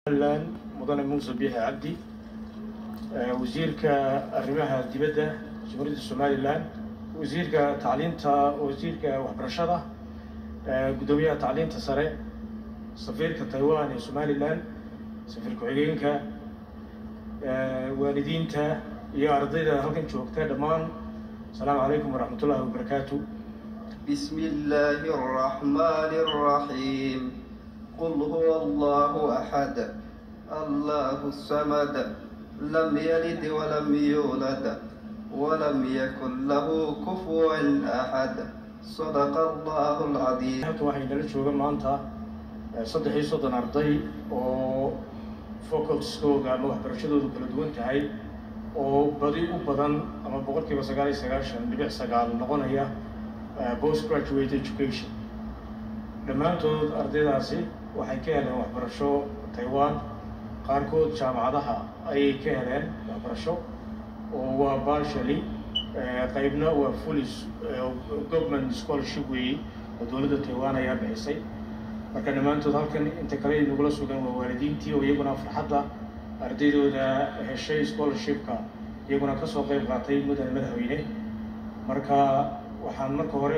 Somaliland Mudane Muuse Biixi Cabdi, wasiirka arrimaha dibadda Jamhuuriyadda Somaliland, wasiirka tacliinta, wasiirka waxbarashada, guddoomiyaha tacliinta sare, safiirka Taiwan ee Somaliland, safiir ku-xigeenka, waalidiinta iyo ardayda halkan joogta dhammaan, asalaamu calaykum waraxmatullahi wabarakaatu. بسم الله الرحمن الرحيم. قل هو الله أحد، الله الصمد، لم يلد ولم يولد ولم يكن له كفوا أحد. صدق الله العظيم. Halkan waxay nala jooga maanta 33 arday oo facultieskooga ama waxbarashadoodu kala duwan tahay, oo badi u badan ama 99.9% noqonaya post graduate education. Dhammaantood ardaydaasi waxay ka heleen waxbarasho Taiwan. Qaarkood jaamacadaha ayay ka heleen waxbarasho oo waa partially, qaybna waa fully government scholarship weeyey oo dowladda Taiwan ayaa bixisay. Marka dhammaantood halkan inta kale nagula sugan waa waalidiintii oo iyaguna farxadda ardaydooda heshay scholarshipka iyaguna kasoo qayb qaatay, mudane madaxweyne. Marka waxaan marka hore